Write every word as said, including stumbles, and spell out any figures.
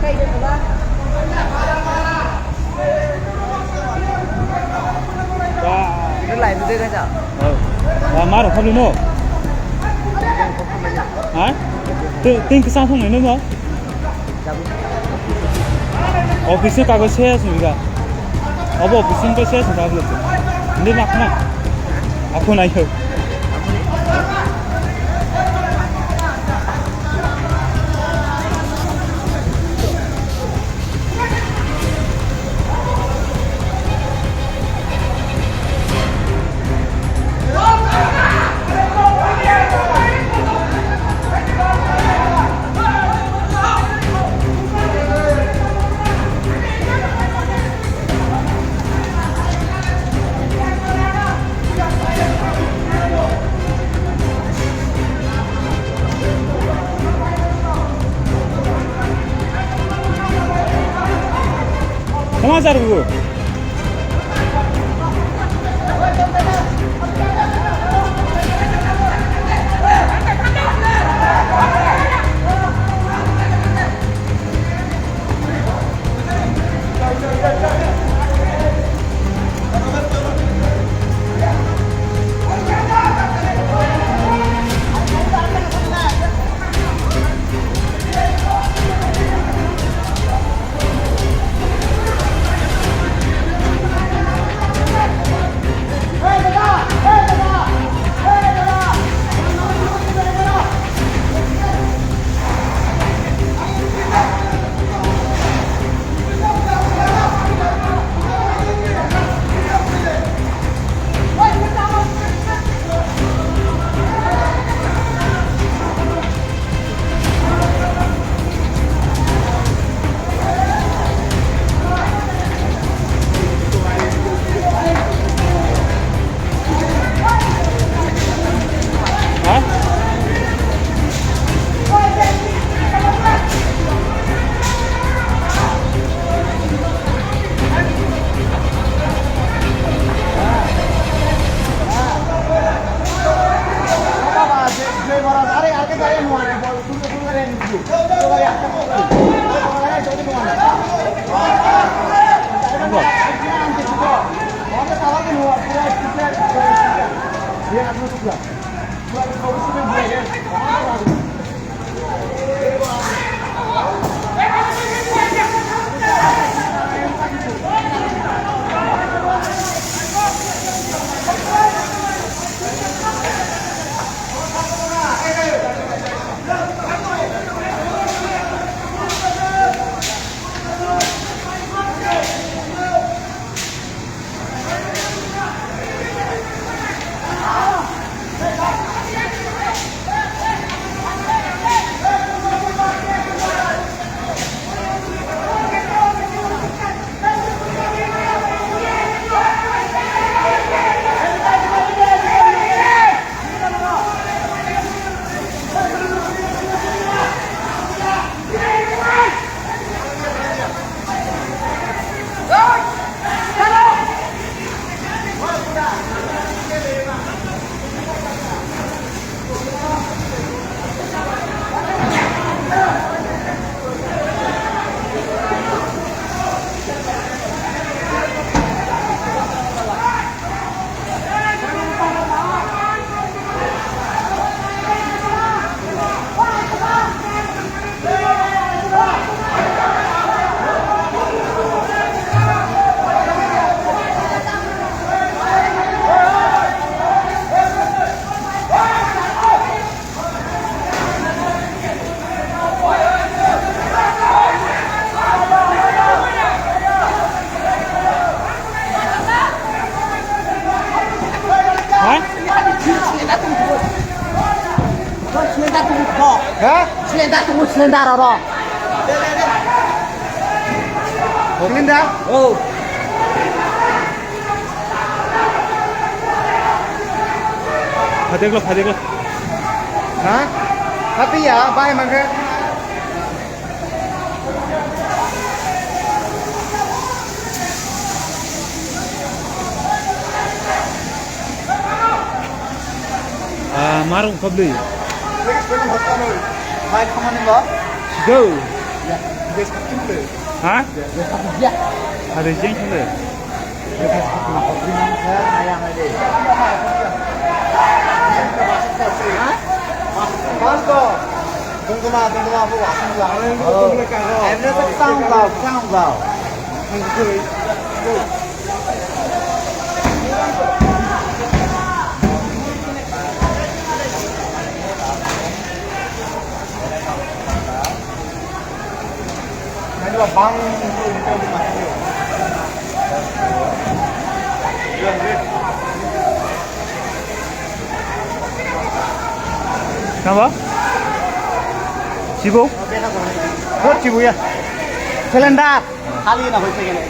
Nung lai nung tei kaisa. Oh. Ah, ma rok khamli no? Ha? Tei, tei kisa thung nai no? Office ni kagoj se asung ga. Abo office ni se asung ga. Hindi mak na. Ako na yo. Tama jar bu. Ha? Cylinder tunggu, cylinder tunggu, cylinder oro. Cylinder? Oh. Phateklo, phateklo. Ha? Tapi ya, bai mangke. Ah, marung kabli. Bai khamani ba? Go. Ya. Ha? Hari jeng kene. Tungtuma, tungtuma, bu wasung jao. Emne tak sang jao, sang jao. Nabo? Sibo? Bot sibo ya? Calendar. Hali na hoise gele.